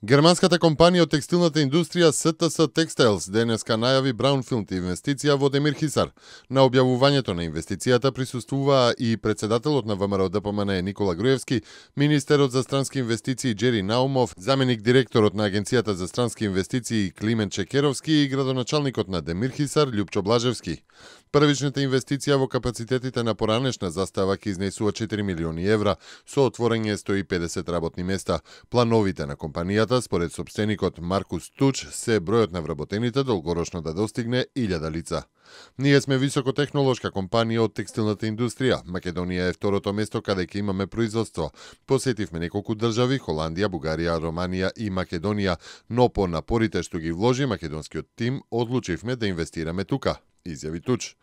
Германската компанија од текстилната индустрија СТС Textiles денеска најави браунфилд инвестиција во Демир Хисар. На објавувањето на инвестицијата присуствуваа и председателот на ВМРО ДПМН Никола Груевски, министерот за странски инвестиции Джери Наумов, заменик директорот на Агенцијата за странски инвестиции Климент Чекеровски и градоначалникот на Демир Хисар Љупчо Блажевски. Првичната инвестиција во капацитетите на поранешна застава ќе изнесува 4 милиони евра со отворање 150 работни места. Плановите на компанијата, според сопстеникот Маркус Туч, се бројот на вработените долгорочно да достигне 1000 лица. Ние сме високотехнолошка компанија од текстилната индустрија. Македонија е второто место каде ќе имаме производство. Посетивме неколку држави, Холандија, Бугарија, Романија и Македонија, но по напорите што ги вложи македонскиот тим, одлучивме да инвестираме тука, изјави Туч.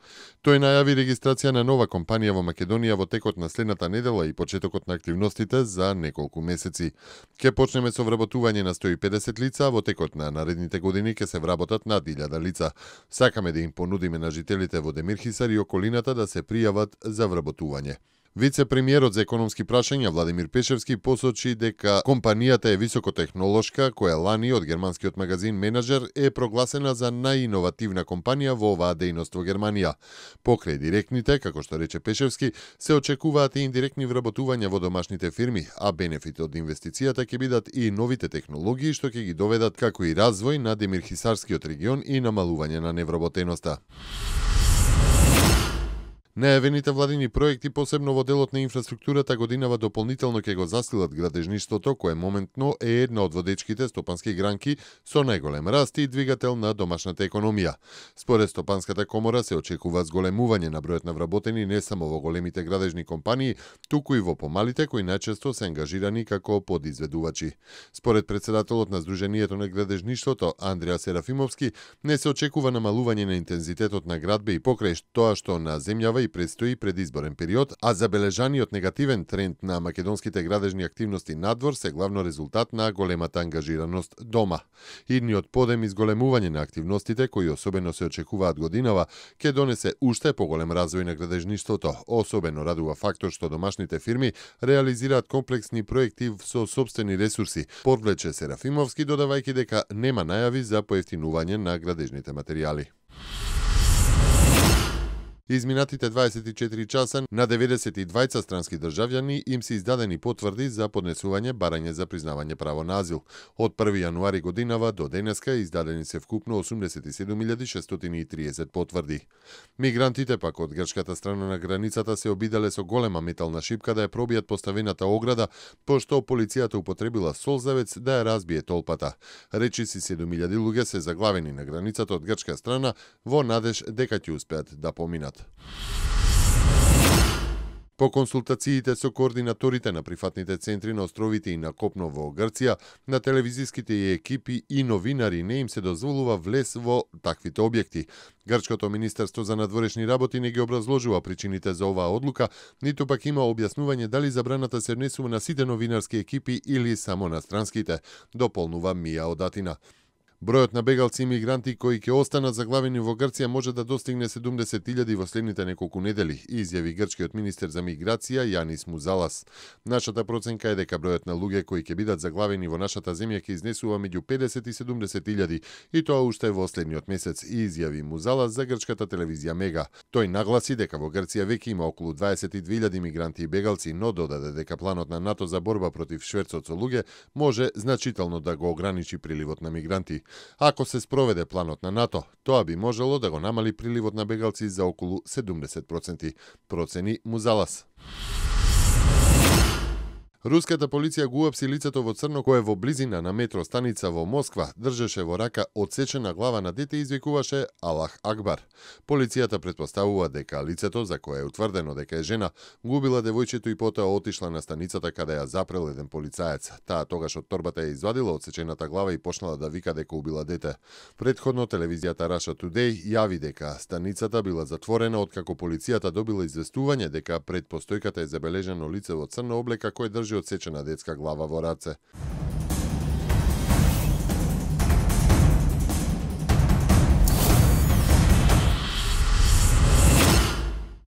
Тој најави регистрација на нова компанија во Македонија во текот на следната недела и почетокот на активностите за неколку месеци. Ке почнеме со вработување на 150 лица, во текот на наредните години ќе се вработат над 1000 лица. Сакаме да им понудиме на жителите во Демир Хисар и околината да се пријават за вработување. Вице-премиерот за економски прашања Владимир Пешевски посочи дека компанијата е високотехнолошка, која лани од германскиот магазин Менаџер е прогласена за најиновативна компанија во оваа дејност во Германија. Покрај директните, како што рече Пешевски, се очекуваат и индиректни вработувања во домашните фирми, а бенефит од инвестицијата ќе бидат и новите технологии што ќе ги доведат како и развој на Демирхисарскиот регион и намалување на невработеноста. Најавените владини проекти, посебно во делот на инфраструктурата, годинава дополнително ќе го засилат градежништвото, кое моментно е една од водечките стопански гранки со најголем раст и двигател на домашната економија. Според Стопанската комора се очекува зголемување на бројот на вработени не само во големите градежни компании, туку и во помалите кои најчесто се ангажирани како подизведувачи. Според председателот на Сдруженијето на градежништвото Андреа Серафимовски, не се очекува намалување на интензитетот на градбе и покрај тоа што на земјава и предстои предизборен период, а забележаниот негативен тренд на македонските градежни активности надвор се главно резултат на големата ангажираност дома. Идниот подем и зголемување на активностите, кои особено се очекуваат годинава, ќе донесе уште поголем развој на градежништвото. Особено радува фактор што домашните фирми реализираат комплексни проекти со сопствени ресурси, подвлече Серафимовски, додавајќи дека нема најави за поевтинување на градежните материјали. Изминатите 24 часа на 92 странски државјани им се издадени потврди за поднесување барање за признавање право на азил. Од 1 јануари годинава до денеска издадени се вкупно 87.630 потврди. Мигрантите пак од грчката страна на границата се обиделе со голема метална шипка да ја пробијат поставената ограда, пошто полицијата употребила солзавец да ја разбие толпата. Речиси 7.000 луѓе се заглавени на границата од грчка страна во надеж дека ќе успеат да поминат. По консултациите со координаторите на прифатните центри на островите и на копно во Грција, на телевизиските екипи и новинари не им се дозволува влез во таквите објекти. Грчкото министерство за надворешни работи не ги образложува причините за оваа одлука, ниту пак има објаснување дали забраната се однесува на сите новинарски екипи или само на странските, дополнува Мија Одатина. Бројот на бегалци и мигранти кои ќе останат заглавени во Грција може да достигне 70.000 во следните неколку недели, изјави грчкиот министер за миграција Јанис Музалас. Нашата проценка е дека бројот на луѓе кои ќе бидат заглавени во нашата земја ќе изнесува меѓу 50 и 70.000 и тоа уште во следниот месец, изјави Музалас за грчката телевизија Мега. Тој нагласи дека во Грција веќе има околу 22.000 мигранти и бегалци, но додаде дека планот на НАТО за борба против шверцот со луѓе може значително да го ограничи приливот на мигранти. Ако се спроведе планот на НАТО, тоа би можело да го намали приливот на бегалци за околу 70%, процени Музалас. Руската полиција го уапси лицето во црно кое во близина на метро станица во Москва држеше во рака одсечена глава на дете и извикуваше Аллах Акбар. Полицијата претпоставува дека лицето, за кое е утврдено дека е жена, губила девојчето и потоа отишла на станицата каде ја запрел еден полицаец. Таа тогаш од торбата ја извадила одсечената глава и почнала да вика дека убила дете. Предходно телевизијата Russia Today јави дека станицата била затворена откако полицијата добила известување дека пред постојката е забележано лице во црна облека кое држи одсечена детска глава во раце.